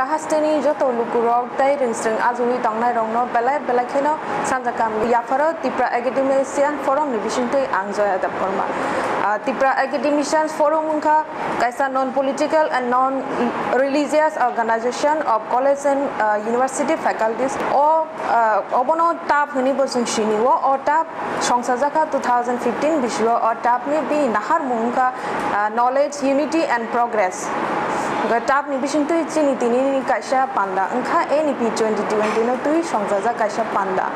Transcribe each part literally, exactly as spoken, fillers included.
Hasteni joto lukurok tei rwngsrwng ajugwi tongnairokno belai belai kheno sanjakam yapharo Tipra Academician Forum ni bisingtwi ang Joya Debbarma. Ah, Tipra Academician Forum wngkha kaisa non-political and non-religious organization of college and, ah, university faculties. O, ah, obono TAP hwnwi bo chwng sini-o. O TAP songchajakha two thousand fifteen bisio. O TAP ni bini naharmung wngkha, ah, Knowledge, Unity and Progress. Hwnkhe TAP ni bisingtwi chini tinini kaisa panda wngkha N E P twenty twenty no twi songchajak kaisa panda.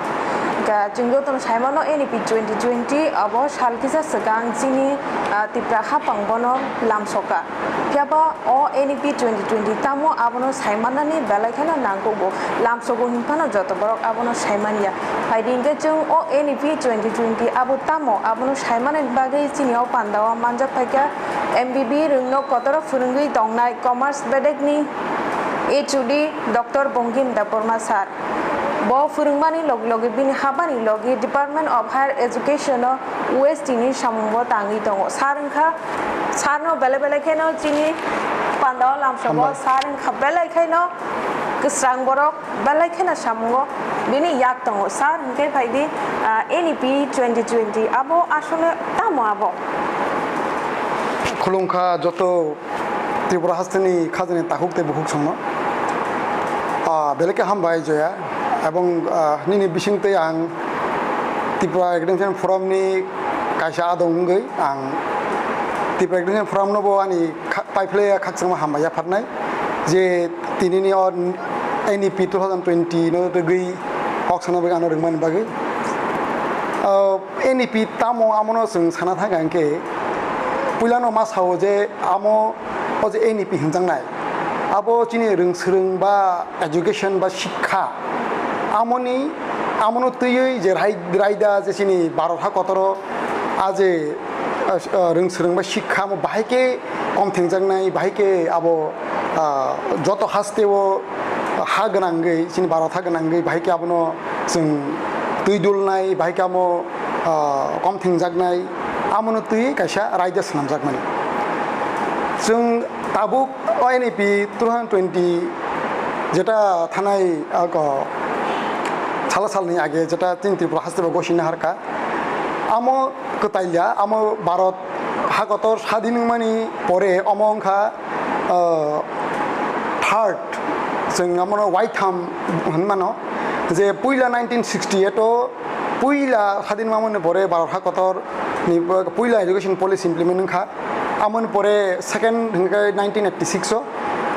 Hwnkhe chwng jotono saimano N E P twenty twenty abo sal kisa swkang chini, ah, Tipra hapang bono lamsoka. Phiya ba o N E P twenty twenty tamo abono saimanani belai kheno nangkukgo, lamsogo hinphano joto borok abono saimanya. Phaidi hwnkhe chwng o N E P twenty twenty abo tamo abono saimanani bagwi chini o pandao manjak phaikha M B B rwngno kotoro phwrwngwi tongnai commerce bedekni H O D Doctor Bongim Debbarma sir. Bo phwrwngmani logi logi bini habani logi Department of Higher Education o U S T ni samungo tangwi tongo. Sir wngkha, sir no belai belai kheno chini pandao lamsogo. Hambai. Sir wngkha belai kheno kwsang borok, belai kheno samungo bini yak tongo. Sir hwnkhe phaidi, ah, N E P twenty twenty abo asole tamo abo? Khulumkha joto Tripura hasteni khajani takhuk tei bukhuk songno. Ah, belai khe hambai Joya, ebong, ah, nini bisingtwi ang Tripura Academician Forum ni kaisa adong wngwi ang Tripura Academician Forum no bo ani kha-, paiphlaiya khakchangma hambai yapharnai je tinini o N E P two thousand twenty no twi kok sana bagwi ano rwngmani bagwi. Ah, N E P tamo amono chwng sana thangkha hwnkhe puilano ma sao je amo o je N E P hwnjaknai, abo chini rwngswrwng ba education ba shikha, amoni, amono twiwi je rai-, raida je chini Bharat ha kotoro a je, ah, ah, rwngswrwng ba shikha amo bahai khe kom thengjaknai, bahai khe abo, ah, joto hasteo ha gwnangwi, chini Bharat ha gwnangwi bahai khe abono chwng twi dulnai, bahai khe amo, ah, kom thengjaknai, amono twi kaisa raida swnamjakmani. Chwng tabuk o N E P two thousand twenty jeta thanai, ah, ko sala salni age jeta chini Tripura haste bo gosina harkha, amo kwtalia, amo Bharat ha kotor sadin wngmani pore omo wngkha, ah, third, chwng amono waitham hwnmano, je puila nineteen sixty-eight o puila sadin wngmani pore Bharat ha kotor ni puila education policy implement wngkha, amoni pore second hwnkhe nineteen eighty-six o,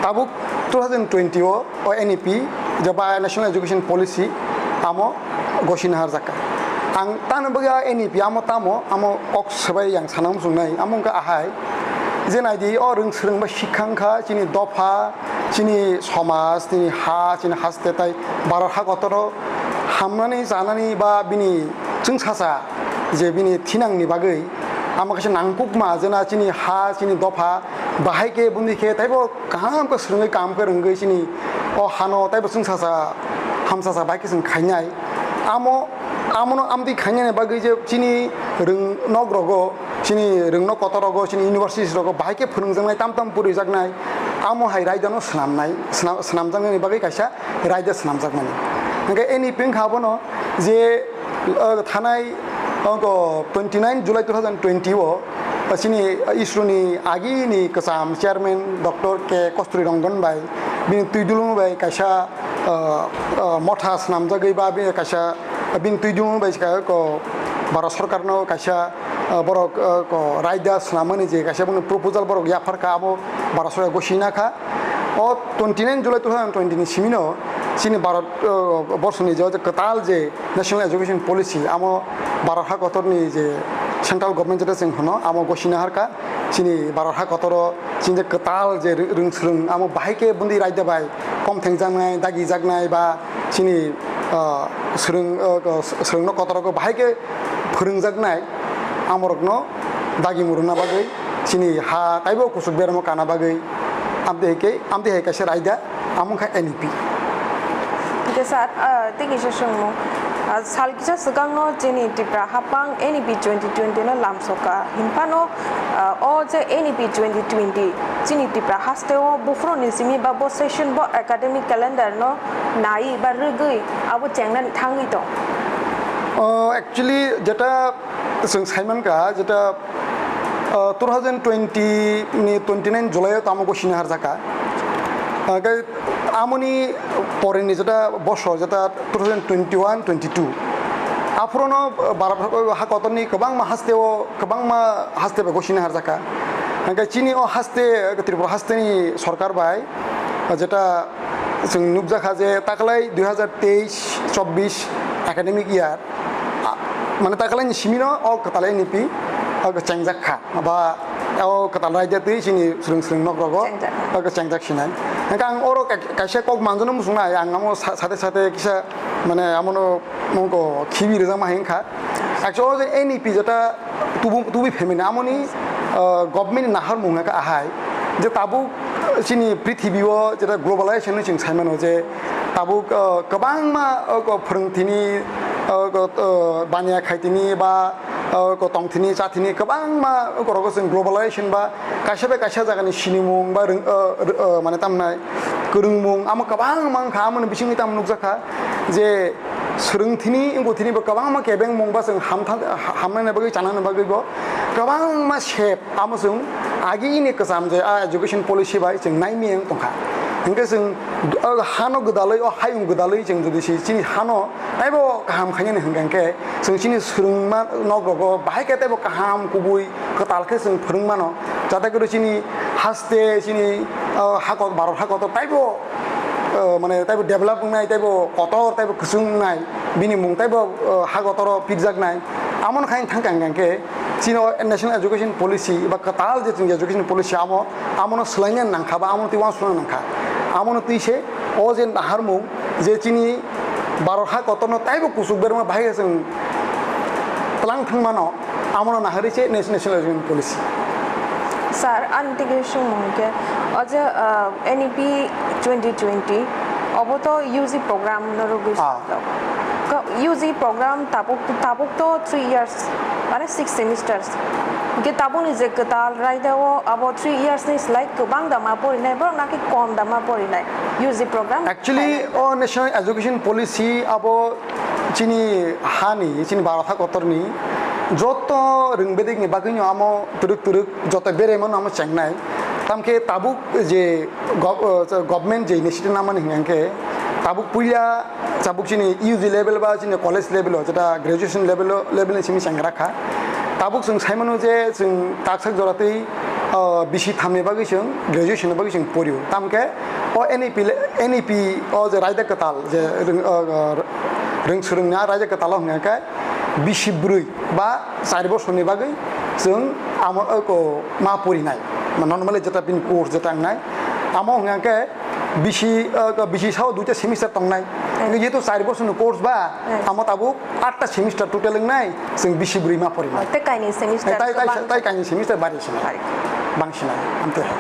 tabuk two thousand twenty o o N E P, je ba National Education Policy, amo gosina harjakha. Ang tano bagwi a N E P amo tamo, amo kok swbai yang sana muchungnai, amo wngkha ahai, je naidi o rwngswrwng ba sikha wngkha chini dopha, chini somaj, chini ha, chini haste tai Bharat ha kotoro hamnani, chanani ba bini chwngsacha je bini thinangni bagwi amo kaisa nangkukma, jena chini ha, chini dopha, bahai khe bundi khe taibo kaham khe swrwngwi, kaham khe rwngwi chini o hano taibo chwngsacha hamsacha bai khe chwng khainai. Amo, amono amtwi khainani bagwi je chini rwng nok rogo, chini rwng nok kotor rogo, chini universities rogo bahai khe phwrwngjaknai, tam tam porijaknai, amo hai raidano swnamnai, swnam-, swnamjaknani bagwi kaisa raida swnamjakmani. Hwnkhe N E P wngkha abono je, uh, thanai, uh, twenty nine July two thousand twenty o, uh, chini, uh, ISRO ni agini kwcham chairman Doctor K Kasturi Rangan bai bini twi dulung bai kaisa, uh, uh, motha swnamjagwi ba bini kaisa, uh, bini twi dulung bai kaisa ko Bharat Sarkar no kaisa, uh, borok, uh, ko raida swnamani je kaisa bini proposal borok yapharkha, abo Bharat Sarkar gosina kha. O twenty nine July two thousand twenty ni simino chini Bharat, uh, borsoni je kwtal je National Education Policy, amo Bharat ha kotorni je central government jeta chwng hwno, amo gosina harkha. Chini Bharat ha kotoro chini je kwtal je rw-, rwngswrwng, amo bahai khe bundi raida bai kom thengjaknai, dagijaknai ba chini, ah, swrwng, ah, swrwngno kotorogo bahai khe phwrwngjaknai, amorokno dagi murwna bagwi, chini ha taibo kuchuk beramo kana bagwi, amtwi hai khe, amtwi hai kaisa raida, amo wngkha N E P. Hwnkhe sir, ah, tei kisa swngmung. Ah, sal kisa swkangno chini Tipra haphang N E P twenty twenty no lamsokha. Hinphano, ah, o je N E P twenty twenty chini Tipra hasteo buphuruni simi ba bo session bo academic calendar no nai ba rwgwi abo chengnani thangwi tong. O, actually, jeta chwng saimankha, jeta, o, two thousand twenty ni twenty nine July o tamo gosina harjakha. Hwnkhe amoni poreni jeta bosor, jeta two thousand twenty one twenty two. Aphuru no, o, Bharat, o, ha kotorni kwbangma hasteo, kwbangma haste bai gosina harjakha. Hwnkhe chini o haste, Tripura hasteni sorkar bai, o, jeta chwng nukjakha je taklai dui hazar teis chobbish academic year, a, mane taklaini simino o kwtal N E P o chengjak kha, ba o kwtal raida twi chini swrwng swrwng nok rogo Chengjak. o chengjak sinai. Hwnkhe ang oro ka-, kaisa kok manjano muchungnai, ang amo sa-, sate sate kisa mane amono mungko khibi rwjakma hai wngkha. Actually o je N E P jeta tubu-, tubui phaimani amoni, uh, government ni naharmung hwnka ahai je tabuk chini prithibi o jeta globalization hinwi chwng saimano je tabuk, uh, kwbangma, uh, ko phwrwngthini, uh, ko, uh, baniya khaitini ba, uh, ko tongthini chathini kwbangma, uh, ko rogo chwng globalization ba kaisa bai kaisa jagani sinimung ba rwng-, uh, rw-, uh, mane tamnai kwrwngmung amo kwbangma wngkha. Amoni bisingwi tamo nukjakha je swrwngthini wngbo thini bo kwbangma kebengmung ba chwng hamtha-, ha-, hamnani bagwi chanani bagwi bo kwbangma sep amo chwng agini kwcham je a education policy bai chwng naimiyang tongkha. Hinkhe chwng, o, hano gwdalwi, o hayung gwdalwi chwng jodi se chini hano taibo kaham khainani hwnkha hinkhe chwng chini swrwngma nok rogo bahai khe taibo kaham kubui kwtal khe chwng phwrwng mano, jate kwrwi chini haste chini, o, hakot, Bharat hakotor taibo, o, mane taibo develop wngnai, taibo kotor, taibo kwchwng wngnai, bini mung taibo, o, hakotoro pirjaknai. Amoni khai thang kang kang khe chini o National Education Policy ba kwtal je chini education policy amo, amono swlaina nangkha ba amono twi uansukna nangkha. Amono twi se o je naharmung je chini Bharat hakotorno taibo kuchuk berma bahai khe chwng tlang thang mano, amono naharwi se Nation-, National Education Policy. Sir, ani tigi sungmung khe, o je, ah, N E P twenty twenty, obo to U G program no rwgwi Ah. swngjak. Ko-, U G program tabuk, tabuk to three years, mane six semesters. Hwnkhe tabukni je kwtal raida o abo three years ni slai kwbang da ma porinai, borok naki kom da ma porinai U G program? Actually, o National Education Policy abo chini hani, chini Bharat hakotorni joto rwngbedik ni bagwino amo twrwk twrwk joto beremano amo chengnai. Tamkhe tabuk je gov-, uh, government je initiative namani hwnkhe tabuk puila tabuk chini U G level ba chini college level o, jeta graduation level o, level ni simi chengrakha. Tabuk chwng saimano je chwng taksak joratwi, uh, bisi thamni bagwi chwng graduation ni bagwi chwng porio. Tamkhe o N E P le-, N E P o je raida kwtal je rwng-, uh, uh, rwng swrwngni a raida kwtalo hwnkhe bisi bwrwi ba char bosorni bagwi chwng amo, uh, ko ma porinai. Ma normally jeta bini course jeta wngnai. Amo hwnkhe bisi, uh, bisi sao duita semester tongnai. Hmm. Hwnkhe jehetu char bosorni course ba, Hmm. amo tabuk atta semester total wngnai, chwng bisi bwrwi ma porinai. Oh, tei kainwi semester Tai, tai, kwbang. Tai kainwi semester bari sinai. Bari. Bang sinai, amtwi hai.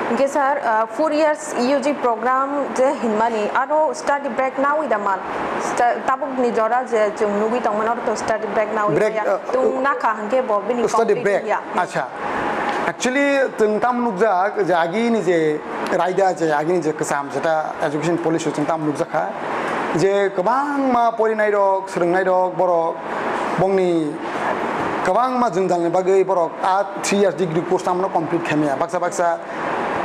Hwnkhe sir, uh, four years U G program je hinmani, aro study break nawi da man? Sta-, tabukni jora je chwng nugwi tongmani, aro to study break nawi Break, maya. Uh, Tung nakha hwnkhe bo bini study complete break. Wngya. Acha. Actually, chwng tamo nukjak je agini je raida je agini je kwcham jeta education policy chwng tamo nukjakha je kwbangma porinai rok, swrwngnai rok, borok bongni kwbangma jwngjalni bagwi borok a three years degree course tamo complete khaimaya. Baksa baksa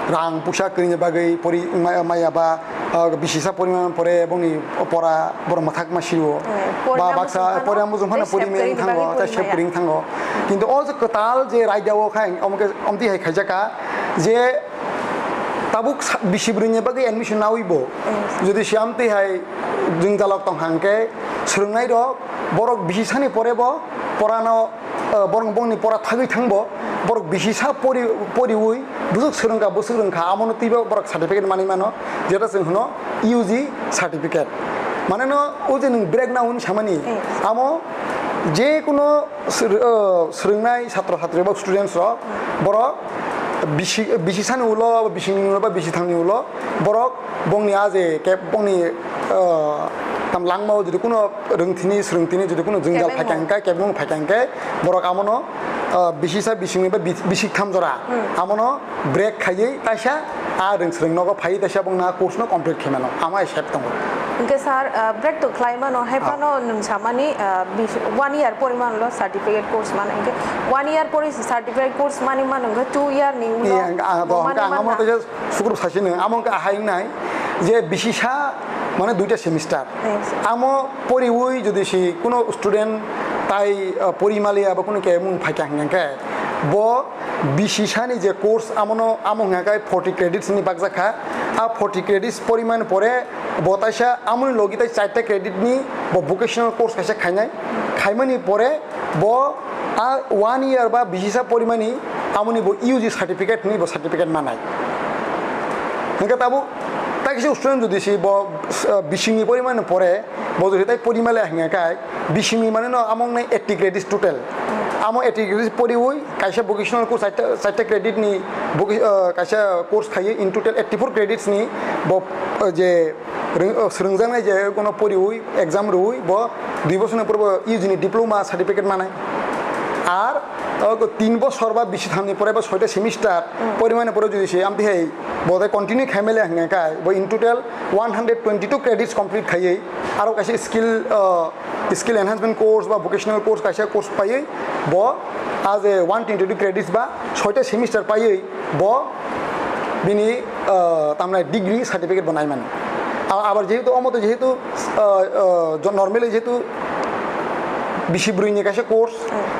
rang puisa kwrwini bagwi pori ma-, maya ba, ah, bisisa poriman pore bongni pora borok mwthak ma sio. Eh, ba poriman baksa bujung phano, poriman bujung phano tei pori sep maya kwrwini thango, bagwi tei pori sep maya. Kwrwini thango. Kintu o je kwtal je raida o khai, omo khe, omtwi hai khaijaka je tabuk sa-, bisi bwrwini bagwi admission nawi bo. Eh. Jodi se amtwi hai jwngjalok tong hang khe swrwngnai rok borok bisisani pore bo porano, eh, borok bongni pora thagwi thangbo, borok bisisa pori, poriwi bwswk swrwngkha, bwswk rwngkha, amono twibo borok certificate manwi mano, jeta chwng hwno U G certificate. Mane no o je nwng break na hwn samani, Hmm. amo je kuno swr-, eh, swrwngnai chhatro chatri ba students rok, borok bisi, bisisani ulo, bisini ulo ba bisithangni ulo, borok bongni a je kep bongni, ah, Tam langmao jodi kuno rwngthini, swrwngthini jodi kuno jwngjal Kebengmung. Phaikha hwnkhe, kebengmung phaikha hwnkhe, borok amono, ah, bisisa bisingni ba bi-, bisik tham jora, Hmm. amono break khaiwi taisa a rwng swrwng nogo phaiwi taisa bongna course no complete khaimano, amo hai sep tongo. Hwnkhe sir, ah, break to khlaimano, hai Ah. phano nwng samani, ah, bis-, one year porimanlo certificate course mano, hwnkhe one year pori certificate course mani mano, hwnkhe two year ni ulo Iya, ang, ang, bo ang, mani ang, amo manna. Teisa Sukrub sasi nwng, amo wngkha ahai wngnai je bisisa mane duita semester. Yes. Amo poriwi jodi si kuno student tai, uh, pori maliya ba kuno kemung phaikha hwnkhe bo bisisani je course amono amo hwnkha khe forty credits ni bakjakha. A forty credits porimani pore bo taisa amoni logi tai charta credit ni bo vocational course kaisa khainai. Khaimani pore Bo a one year ba bisisa porimani amoni bo U G certificate hinwi bo certificate manai. Hingke tabuk tai kisa student jodi si bo, uh, bisingni porimani pore bo jodi tai porimale hinga kai bisingni mane no among nai eighty credits total. Amo eighty credits poriwi kaisa vocational course chaita, chaita credit ni voca-, uh, kaisa course khaiwi in total eighty four credits ni bo, uh, je Rwng-, o, swrwngjaknai je kono poriwi, exam rwui, bo dui bosorni pore bo U G ni diploma certificate manai. Ar, o, tin bosor ba bisi thamni pore ba soita semester porimani pore jodi se amtwi hai bo tai continue khaimale hwnga kai, bo in total one hundred twenty two credits complete khaiwi, aro kaisa skill, o, skill enhancement course ba vocational course kaisa course paiwi, bo a je one twenty two credits ba soita semester paiwi, bo bini, ah, tamnai degree certificate bo nai mano. A-, abar jehetu omo to jehetu, ah, ah, jo-, normally jehetu bisi brwi ni kaisa course,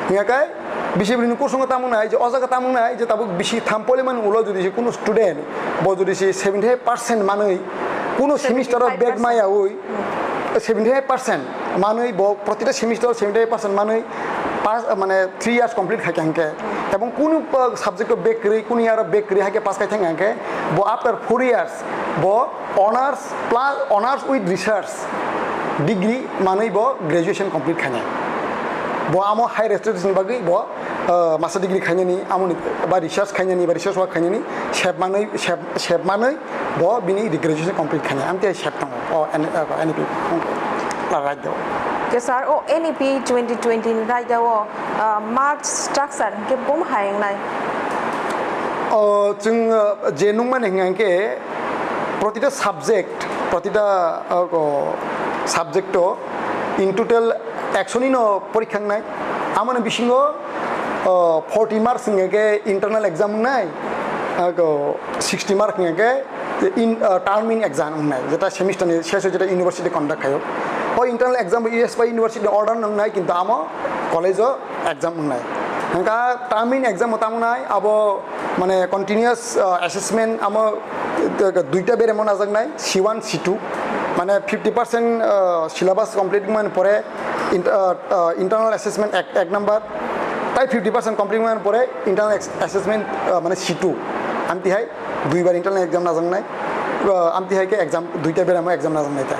hingya kai bisi brwi ni course wngkha tamo nai je o jaga tamo nai je tabuk bisi tham polimani ulo jodi se kunu student bo jodi se seventy five percent manwi kunu semester o back maya ui, seventy five percent manwi bo protita semester seventy five percent manwi pass, mane three years complete khai kha hingke, ebong kunu, uh, subject o back kwrwi, kunu year o back kwrwi hai khe pass khai thang hingke, bo after four years bo honors plus honors with research degree manwi bo graduation complete khainai. Bo amo higher institution bagwi bo, uh, master degree khainani, amoni ba research khainani, ba research work khainani, sep manwi, sep, sep manwi bo bini graduation complete khainai. Amtwi hai sep tongo. O, N-, o, N E P raida o. Ke sir, o N E P twenty twenty ni raida o, ah, mark structure ke bum hai wngnai? O, chwng, ah, je nungmani hwnga hwnkhe protita subject, protita, ah, o, subject o in total ekshoni no porikha wngnai. Amoni bisingo, ah, forty marks hwnga khe internal exam wngnai, ah, o, sixty mark hwnga khe in, uh, term in exam wngnai, jeta semester ni shesh o jeta university conduct khaio. O internal exam bo U S by university ni order wngnai, kintu amo college o exam wngnai. Hingka term in exam o tamo wngnai, abo mane continuous, uh, assessment amo, uh, duita beremo najaknai, C one, C two, mane fifty percent, uh, syllabus complete wngmani pore, in-, uh, uh, internal assessment ek, ek number, tai fifty percent complete wngmani pore internal ex-, assessment, uh, mane C two. Amtihai duibar internal exam najaknai, uh, amtihai khe exam duita beramo exam najaknai ta.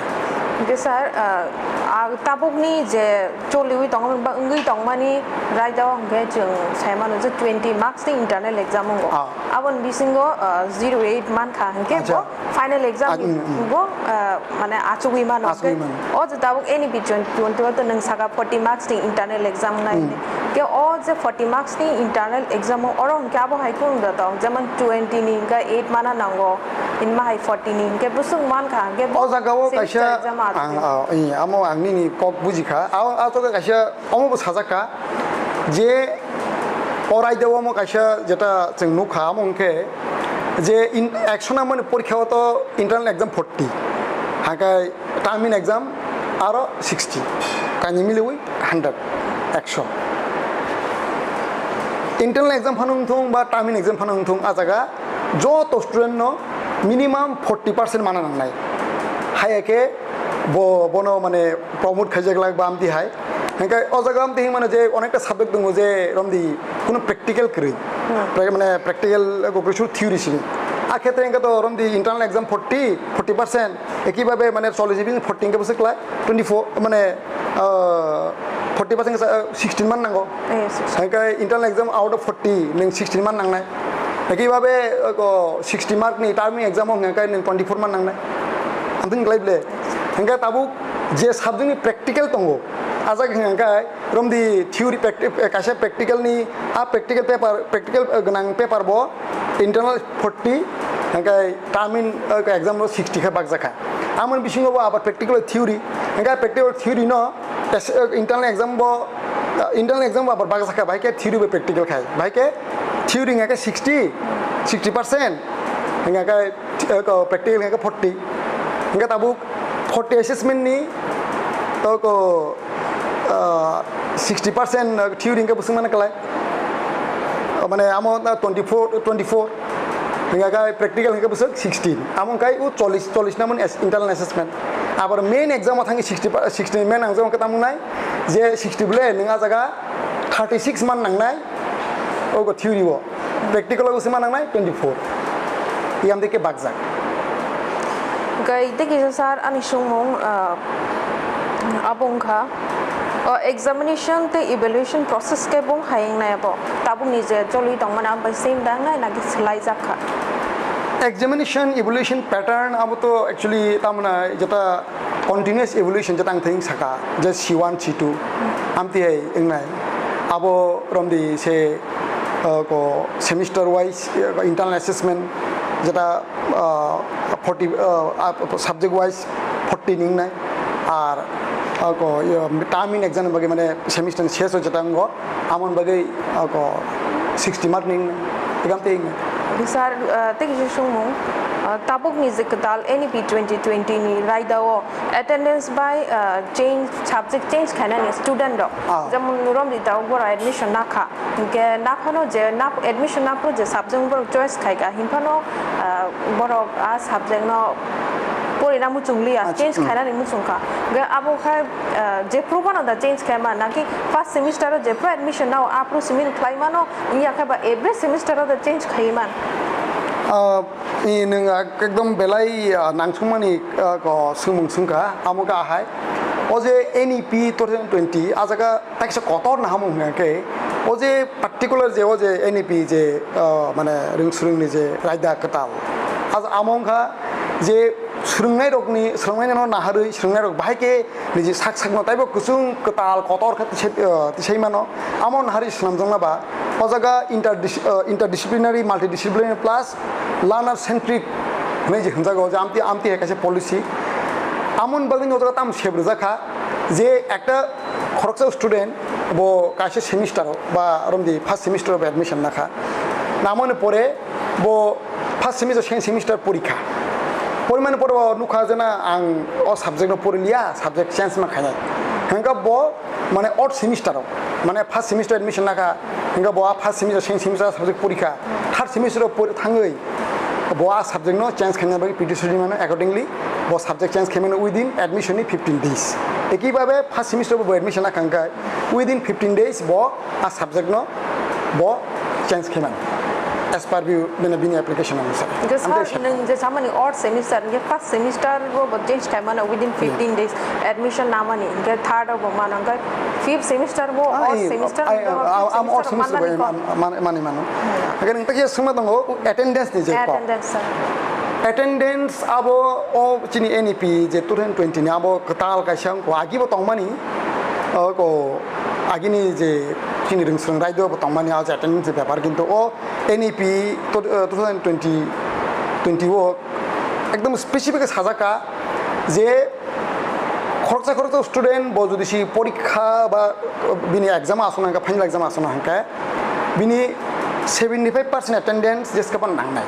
Hingke sir, uh, ah, tabukni je choliwi tongmani ba wngwi tongmani raida o hingke chwng sai mano je twenty marks ni internal exam wngo. Ah. Aboni bisingo, uh, zero eight mankha hingke Acha. bo final exam Ah, mm, mm. bo, ah, mane achugwi mano. Achugwi mano. O je tabuk N E P twenty twenty o to nwng saka forty marks ni internal exam nai. Mm. Ke o je forty marks ni internal exam o oro hwnkhe abo hai khe wng da tong, jemon twenty ni hwnkhe eight mana nango, hinma hai forty ni hwnkhe bwswk mankha, hwnkhe bo O jaga o semester kaisa exam ang, achugwi. Ah, i, amo ang nini kok bujikha. A, a jaga kaisa omo bo sajak kha je o raida o omo kaisa jeta chwng nukha, amo hwnkhe je in, ekshona mani porikha o to internal exam forty, hakai term in exam aro sixty, kaini miliwi hundred, ekshon. Internal exam phano wngthung ba term in exam phano wngthung, a jaga joto student no minimum forty percent mana nangnai. Haiya khe bo, bono mane promote khaijak lak ba amtwi hai. Hingke o jaga amtwi hingmano je onekta subject tongo je romdi kuno practical kwrwi. Hmm. Pra-, mane practical go kwrwi suru theory simi. A khetre hingke to romdi internal exam forty, forty percent. Eki babe mane chollish ni forty hingke bwswk kwlai twenty four mane, ah, forty percent khe, ah, sixteen man nango. Eh, sixteen. Hingke internal exam out of forty, nwng sixteen man nangnai. Eki babe, ah, ko sixty mark ni term ni exam o hingke nwng twenty four man nangnai. Amtwini kwlai ble. Hingke tabuk Je subject ni practical tongo, a jaga hwnka khe romdi theory practi-, eh, kaisa practical ni, a practical paper, practical, eh, gwnang paper bo internal forty, hwnka khe term in, eh, exam ro sixty khe bakjakha. Amoni bisingo bo abar practical theory, hwnka khe practical theory no es-, eh, internal exam bo, eh, internal exam bo abar bakjakha, bahai khe theory bai practical khai, bahai khe theory hwnka khe sixty, sixty percent, hwnka khe Th-, eh, ko practical hwnka khe forty. Hwnka tabuk forty assessment ni, to ko, ah, sixty percent theory hwnka bwswk mano kwlai. Ah, mane amo na twenty-four, twenty-four. Hwnka khe practical hwnka bwswk sixteen. Amo hwnka khe o chollish, chollish na mani as-, internal assessment. Abar main exam o thangwi sixty pa-, sixty main exam hwnka tamo nai je sixty bole nwng a jaga thirty-six man nangnai, o ko theory o. Practical o se ma nangnai twenty-four. Yang dike bakjak. Gai digi sir ani sungmung, ah, abo wngkha, ah, examination tei evaluation process khe bung hayung nai abo. Tabuk ni je choli tongmani abo bai same dang nai naki swlai jak kha. Examination evaluation pattern abo to actually tamna jeta continuous evolution je tang thing saka, je C one, C two, amtwi hai wngnai. Abo romdi se, uh, ko semester wise, uh, internal assessment, jeta, uh, forty, uh, uh, subject wise forty ni wngnai. Ar, uh, ko, uh, term in exam bagi mane semester ni ses o jeta wngo. Amon bagwi ako sixty mark ning, ekam te ing. Sir, uh, tei kisa sungmung, uh, tabuk ni je kwtal N E P twenty twenty ni raida o attendance by, uh, change, subject change khainani student rok. Ah. Jemon nurom di tabuk boro admission nakha. Hingke naphano je nap-, admission naphano je subject borok choice khaika, himphano, uh, borok a subject no porina muchungliya, Acha, change hmm. khainani muchungkha. Hingke abo khai, uh, je phuru bono da change khaima, naki first semester o je phuru admission nao, a phuru simi khlaimano, wngya khe ba every semester o da change khaiman. Ah, i nwng, ah, ekdom belai, ah, nangthungmani, ah, ko swngmung swngkha, amo khe ahai. O je N E P two thousand twenty, a jaga takisa kotor nahamung hwnka khe, o je particular je o je N E P je, ah, mane rwng swrwngni je raida kwtal. A, amo wngkha je swrwngnairokni, swrwngnairokno naharwi swrwngnairok bahai khe niji sak sakno taibo kwchwng kwtal kotor khe tisai, ah, tisai mano. Amo naharwi swnamjakna ba o jaga interdis-, ah, interdisciplinary, multidisciplinary plus learner centric hwnwi je hwnjago je amtwi, amtwi hai kaisa policy. Amoni bagwi no jaga tamo sep rwjak kha je ekta khoroksa student bo kaisa semester o ba romdi first semester o admission nakha. Namoni pore bo first semester, second semester porikha. Porimani pore bo nukha je na ang o subject no poriliya, subject change ma khainai. Hingka bo mane odd semester o, mane first semester admission nakha, hingka bo a first semester, second semester subject porikha, third semester o por-, thangwi bo a subject no change khaina bagwi petition mano, accordingly bo subject change khaimano within admission ni fifteen days. Eki babe first semester bo admission nakha hingka within fifteen days bo a subject no bo change khaimano as per view bini, bini application onusare. Hingke sir, nwng je samani odd semester, hingke first semester bo, bo change khaimano within fifteen days, admission namani, hingke third o bo mano, hingke fifth semester bo, ah, odd semester, ah, hingke ah, fifth ah, am odd semester semester bo mani, mani mano. Hingke nwng takhe swngma tongo attendance ni je kok. Attendance, sir. Attendance abo o chini N E P je two thousand twenty ni abo kwtal kaisa wngkha, agi bo tongmani, o ko agini je chini rwngswrwng raida bo tongmani o je attendance ni bepar, kintu o N E P to, eh, two thousand twenty, twenty o ekdom specific sajak kha je khoroksa khoroksa student bo jodi si porikha ba bini exam aswk nangkha, final exam aswk nangkha, bini seventy five percent attendance jeskapan nangnai.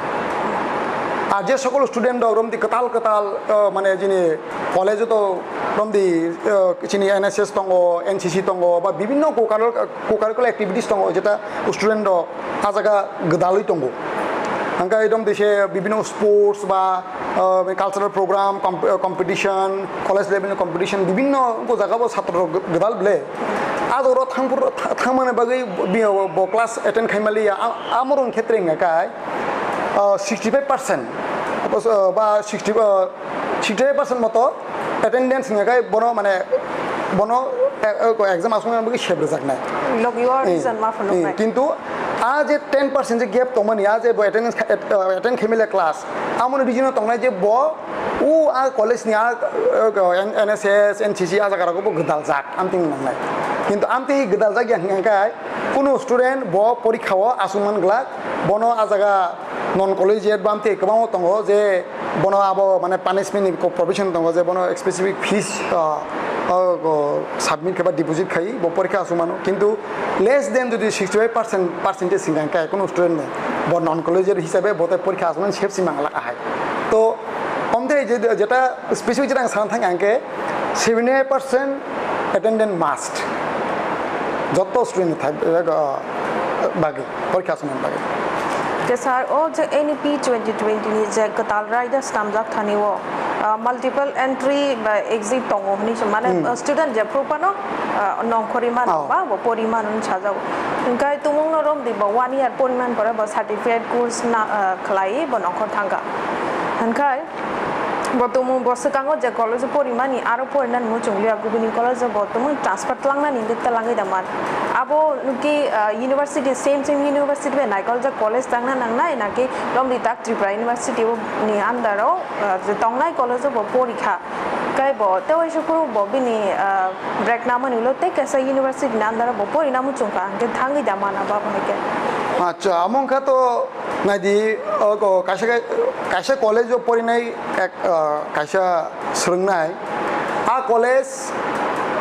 Ar je sokol student rok romdi kwtal kwtal, eh, mane jini college o to romdi, eh, chini N S S tongo, N C C tongo, ba bibinno co-curricular, co-curricular activities tongo, jeta student rok a jaga gwdalwi tongo. Hingke romdi se bibinno sports ba, eh, cultural program, comp-, eh, competition, college level ni competition, bibinno o jaga bo satro rok gwdal ble. A jora thangphuru tha-, thangmani bagwi bo, bo class attend khaimaliya, a-, amorong khetre hingka kai, ah, sixty five percent, ah, ba sixty, ah, sixty five percent moto attendance hingka kai bono mane bono, eh, eh, exam aswk bagwi sep rwjaknai. Logi o reason ma phunuknai. Kintu a je ten percent je gap tongmani, a je bo attendance kha-, at-, ah, attend khaimaliya class, amoni reason o tongnai je bo O a college ni a, o, N-, N S S, N C C a jaga rogo bo gwdal jak, amtwi nangnai. Kintu amtwi gwdal jak ya hwnka khe, kunu student bo porikha o aswk man glak, bono a jaga non collegiate bo amtwi kwbangma tongo je bono abo mane punishment ni ko-, provision tongo je bono specific fees, ah, ah, ko submit khe ba deposit khai bo porikha aswk mano. Kintu less than jodi sixty five percent percentage hwnka khe kunu student ni bo non collegiate hisabe bo tai porikha aswk mano sep si mangla ahai. To omtei je-, jeta specific jeta ang sana thang ang khe seventy five percent attendance must. Jotto student ni thai, eh, bagwi, porikha aswk mano bagwi. Ke sir, o je N E P twenty twenty ni je kwtal raida swnamjak thani o, ah, multiple entry ba exit tongo hwnwi se mane, Hmm. ah, student je phuru phano, ah, nongkhorwi mano Oh. ba bo pori mano hwnwi sajago. Hwnkhai tumungno romdi bo one year pori man pore bo certificate course na, ah, khlai bo nongkhor thangkha. Hwnkhai bo tumung bo swkango je college o porimani aro porinani muchung liya gubini college o bo tumung transfer tlangnani hwnkhe tlangwi da man. Abo hwnkhe, ah, university, same same university bai naikoljak college tangna nangnai naki romdi tak Tripura University ni under o, ah, je tongnai college o bo porikha. Kai bo tei waisa phuru bo bini, ah, break namani ulo tei kaisa university ni under o bo porina muchungkha hwnkhe thangwi da man abo hai khe. Acha, amo wngkha to naidi, o ko-, kaisa kai-, kaisa college o porinai ek, ah, kaisa swrwngnai. A college,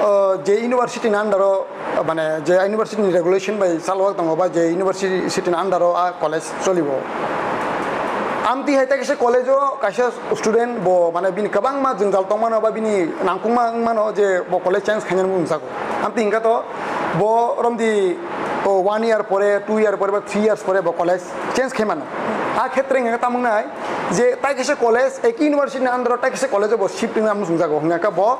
ah, je university ni under o, mane je university ni regulation bai chalok tongo ba je university ni under o a college cholibo. Amtwi hai tei kaisa college o kaisa student bo mane bini kwbangma jwngjal tongmano ba bini nangkukma wngmano je bo college change khainani mungjago. Amtwi hwnkha to bo romdi o one year pore, two year pore ba three years pore bo college change khaimano. A khetre hwnkha tamo wngnai je tai kaisa college ek university ni under o tai kaisa college o bo shift wngna mungjago hwnkha bo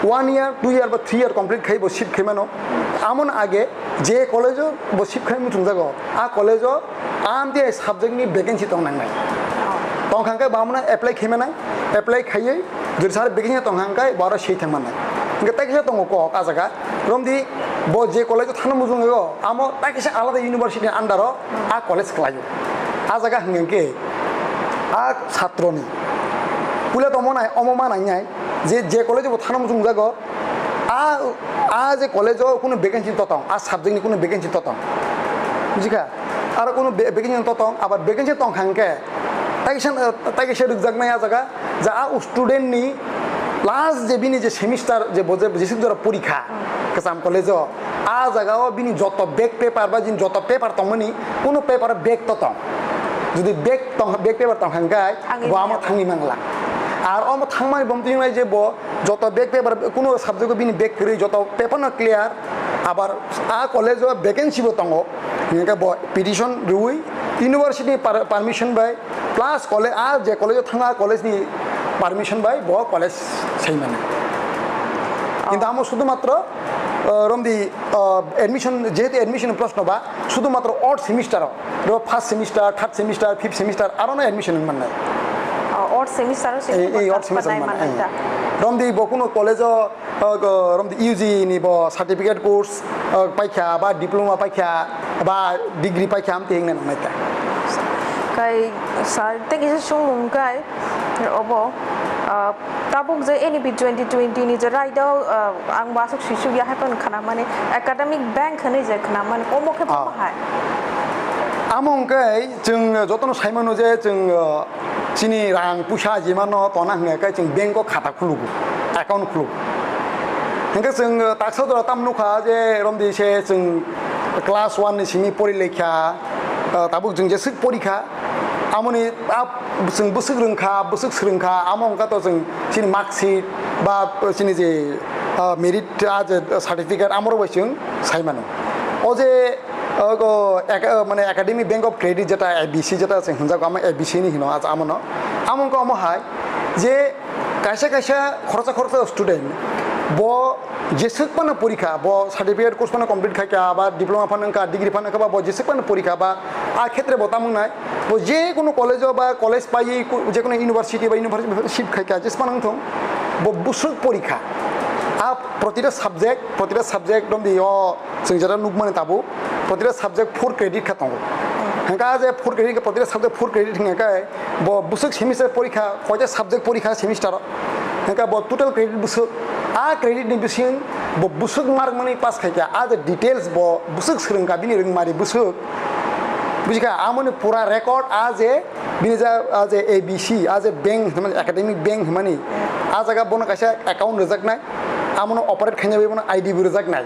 one year, two year ba three year complete khai bo shift khaimano. Amon age je college o bo shift khai mungjago a college o amtwi subject ni vacancy tong nangnai. Tongkha khe bo amono apply khaimanai, apply khaiwi jodi sar vacancy tongkha khe bo aro sei thangmanai. Hwnkhe tei kisa tongo kok a jaga, romdi bo je college o thangna mujungwi o, amo tei kisa alada university ni under o a college khlaio. A jaga hwnkhe a satro ni puila tongmo nai, omo ma nai nai je, je college o bo thangna mujungjago, A, a je college o kunu vacancy to tong, a subject ni kunu vacancy to tong. Bujikha? Aro kunu va-, vacancy to tong, abar vacancy tong kha hwnkhe, tai kisa, tai kisa rwkjaknai a jaga, ja a student ni last je bini je semester je bo je, je semester porikha, kwcham college o, a jaga o bini joto back paper ba jini joto paper tongmani, kunu paper back to tong. Jodi back tong, back paper tong kha hwnkhe, Thangwi bo amo maya. Thangwi mangla. Ar omo thangmani bomtwi wngnai je bo, joto back paper, kuno subject o bini back kwrwi, joto paper no clear, abar a college o vacancy bo tongo, hingke bo petition rwui university ni par-, permission bai, plus college, a je college o thangna a college ni permission bai bo college saimani. Kintu amo sudhumatro, uh, romdi, uh, admission, jehetu admission ni proshno ba, sudhumatro odd semester o, ro first semester, third semester, fifth semester, aro no admission wng mannai. Oh, odd semester o se Ei, ei, odd semester wng mannai. Romdi bo kuno college o, uh, go-, romdi U G ni bo certificate course, uh, paikha, ba diploma paikha, ba degree paikha, amtwi wngna nangnai ta. Kai sir, tei kisa sungmung kai, obo, uh, tabuk je N E P twenty twenty ni je raida, uh, ang bo aswk sisuk ya hai phano khna mani, academic bank hinui je khna mani, omo khe Ah. Bomo hai? Amo hwnkhe chwng jotono sai mano je chwng, uh, chini rang puisa jemano tona hwnkhe chwng bank o khata khulugo, account khulugo. Hwnkhe chwng, uh, taksa jora tamo nukha je romdi se chwng class one ni simi pori lekha, uh, tabuk chwng jeswk porikha, amoni a chwng bwswk rwngkha, bwswk swrwngkha, amo wngkha to chwng chini mark sheet ba chini je, ah, merit, ah, je certificate amoro bai chwng sai mano. O je, ah, go, ac-, ah, mane Academy Bank of Credit jeta A B C jeta chwng hwnjago, amo A B C ni hino, ah, amono. Amo wngkha omo hai je kaisa kaisa khoroksa khoroksa student bo jeswk phano porikha, bo certificate course phano complete khaikha, ba diploma phano wngkha, degree phano wngkha, ba bo jeswk phano porikha, ba a khetre bo tamo wngnai, bo je kono college o ba college paiwi ku-, je kono university ba university shift khaikha, jeswk phano wngthong, bo bwswk porikha. A protita subject, protita subject romdi o chwng jeta nukmani tabuk, protita subject four credit kha tongo. Hingke a je four credit, protita subject four credit hingke bo bwswk semester porikha, koita subject porikha semester o. Hingke bo total credit bwswk, a credit ni bising bo bwswk mark mani pass khaikha, a je details bo bwswk swrwngkha, bini rwngmari bwswk. Bujikha, amoni pura record a je bini ja, a je A B C, a je bank hwnmani, academic bank hwnmani, a jaga bono kaisa account rwjaknai, amono operate khaina bai bono I D bo rwjaknai.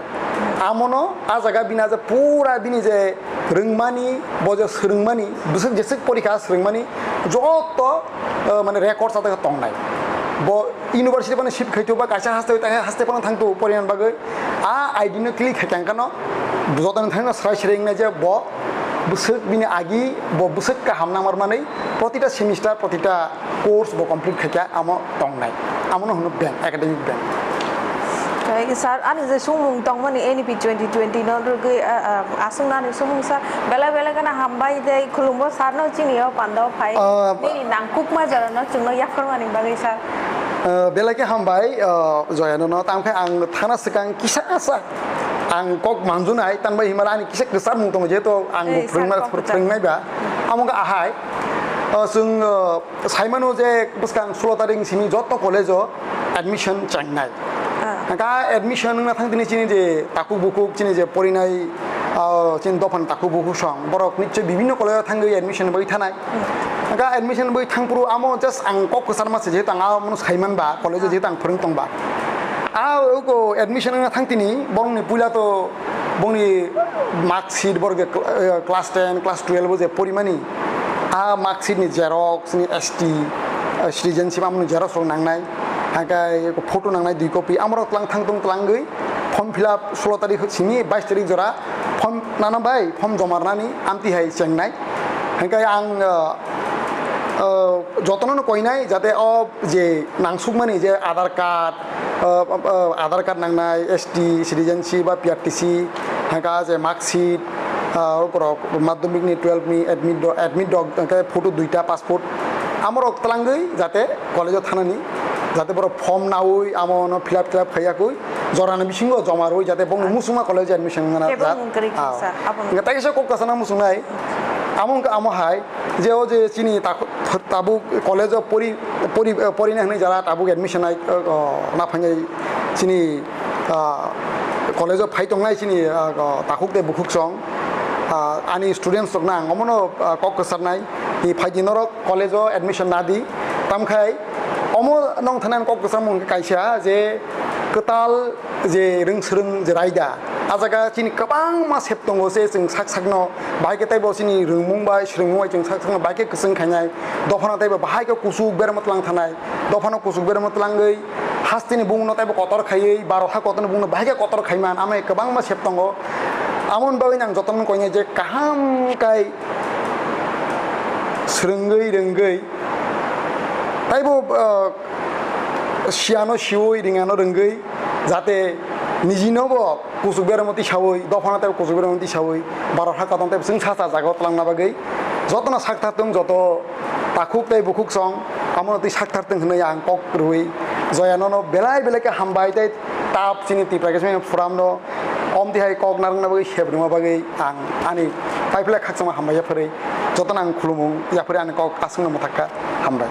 Amono a jaga bini a je pura bini je rwngmani, bo je swrwngmani, bwswk jeswk porikha swrwngmani, joto, eh, mane record sa tongnai. Bo university phano shift khaito ba kaisa haste, tai haste phano thangto porinan bagwi. A I D no click khaikha kano, jotoni thangno srai srai wngnai je bo bwswk bini agi, bo bwswk kaham nangmar manwi, protita semester, protita course bo complete khaikha, amo tongnai. Amono hwno bank, academic bank. Thank you, sir. Ani je sumung tongmani N E P twenty twenty no rwgwi, ah, ah, aswknani sumung, sir. Belai belai kheno hambai tei khulumbo sir no chini o pando phai. Ah, nini nangkukma jora no chwngno yapharmani bagwi, sir. Ah, belai khe hambai, ah, Joyano no. Tamo khe ang thana swkang kisa asa ang kok manjunai, tanbai himala ani kisa kwchar mung tongo, jehetu ang bo Ei, sir, phwrwngma-, kok kwchar. Phwrwngnai ba. Amo khe ahai, ah, chwng, ah, Saimano je bwskang sulo tarik ni simi joto college o admission chengnai. Ah. Hingke admission wngna thang tini chini je takhuk bukhuk chini je porinai, ah, chini dophani takhuk bukhuk song borok nichoi bibinno college o thangwi admission bai thanai. Hmm. Hingke admission bai thangphuru amo just ang kok kwchar ma se jehetu ang amo saiman ba college o Ah. Jehetu ang phwrwng tong ba. Ah, uko admission wngna thang tini borokni puila to bongni mark sheet, borok je cl-, eh, class ten, class twelve o je porimani, a mark sheet ni xerox, ni S T, eh, citizenship amoni xerox rok nangnai, hingke photo nangnai dui copy, amorok tlang thang tong tlangwi form fill up sulo tarik simi bais tarik jora form nana bai form joma rwnani amtwi hai chengnai. Hingke ang, eh, eh, jotono no koinai jate o je nangsukmani je Aadhaar card, uh, uh, Aadhaar card nangnai, S T, citizenship ba P R T C, hingke je mark sheet, uh, ukorok madhyamik ni twelve ni admit do-, admit dok, hingke photo duita, passport, amorok tlangwi jate college o thanani, jate borok form nawi, amo no fill up, fill up khaiyakwi, jorani bisingo joma rwi, jate bongni musungma college o admission wngna Kebo jat. Wngkha rikha, Ah. Sir, abono. Hingke taisa kok kasana musungnai, amo wngkha amo hai, je o je chini takhuk tabuk college o pori, pori, eh, porina hinwi jara tabuk admission ai, eh, oh, na phainai chini, ah, college o phai tongnai chini, ah, oh, takhuk tei bukhuk song, ah, ani students rokno ang omono, ah, kok kwcharnai, i phaidi norok college o admission nadi, tamkhai omo nongthani ang kok kwcharmung kaisa je kwtal je rwng swrwng je raida, a jaga chini kwbangma sep tongo se chwng sak sakno, bahai khe teibo chini rwngmung bai swrwngmung bai chwng sak sakno bahai khe kwchwng khainai, dophano teibo bahai khe kuchuk berma tlang thanai, dophano kuchuk berma tlangwi hasteni bumungno teibo kotor khaiwi, baro ha kotorni bumungno bahai khe kotor khaiman, amai kwbangma sep tongo. Amoni bagwi ang jotono koinai je kaham kai swrwngwi rwngwi teibo, ah, siyano siwi ringano rwngwi jate nijinobo kuchuk beramo tisawi, dophano tei kuchuk beramo tisawi, baro ha kotorno tei chwng sa sa jagao twlangna bagwi jotono sakthar tong, joto takhuk tei bukhuk song, amono twi sakthar tong hwnwi ang kok rwui Joyanono belai belai khe hambai tei tap chini Tipra Khe Simi Forum no omtwi hai kok narwkna bagwi sep rwma bagwi ang ani paiphle khakchangma hambai yaphari jotono ang khulumung yaphari ani kok aswkno mwthakha, hambai.